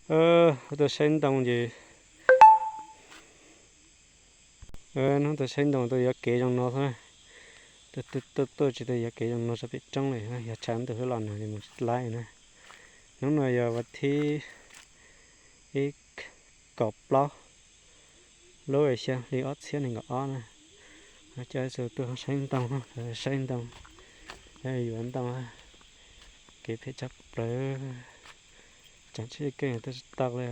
Hnub tuaj saib ntoo ces, hnub tuaj saib ntoo tuaj yuav kev zoo no xwb. Tuaj tuaj tuaj tsis tau yuav kev zoo no rau pem roob li, yog tshav ntuj los no ces mus tsis laib na. Hnub no yog vas thib ib, kaum plaub lub xya hli ob txhiab nees nkaum ob na. Coj ib txhia tuaj saib ntoo, saib ntoo, yuav ntoo. Kev phem tshaj plaws, tsam tsis keej tuaj tsis tau li.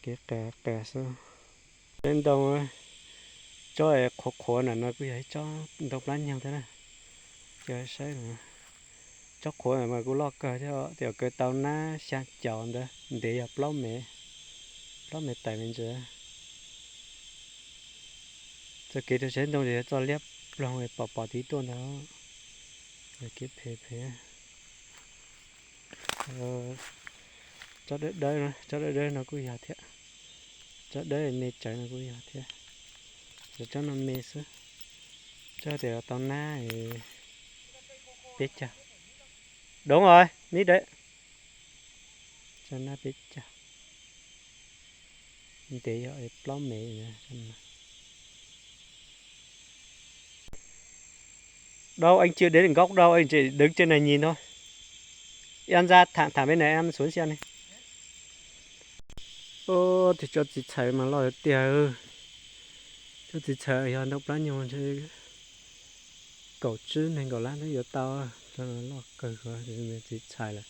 Kev qias qias xwb. Saib ntoo, tsob qhuav qhuav na no kuj yog ib tsob ntoo plab nyoog thiab na. Coj saib, tsob qhuav mas kuj loj kawg thiab, tiam kaw tau nab xya caum ntawd ntev yog plaub mev, plaub mev tais me ntsis. Txoj kev rau saib ntoo ces yog txoj liab ploog pom pom tid tuaj ntag. Kev phem phem. Tsob dawb dawb, tsob dawb dawb no kuj yog thiab. Tsob dawb me tsawv no kuj yog thiab. Tsob no me xwb. Tsob tias tau nab peb caug. Đúng rồi, mít đấy. Tsob nab peb caug. Ntev yog plaub mev. Đâu anh chưa đến gốc đâu, anh chỉ đứng trên này nhìn thôi. Em ra thẳng thẳng bên này em xuống xe này. Ub, tsis tsob txiv txhais mas loj tiag. Tsob txiv txhais yog ntoo plab nyoog, kaum tsib nees nkaum lab thiab yuav tau. Loj kawg, txiv txhais lawm.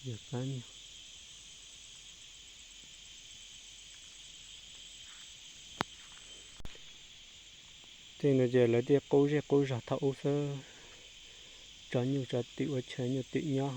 Yog plab nyoog. Tej no ces lawv thiaj qub zej qub zog thaum ub xwb, tso nyuj tso twm ua chaw nyuj twm nyob.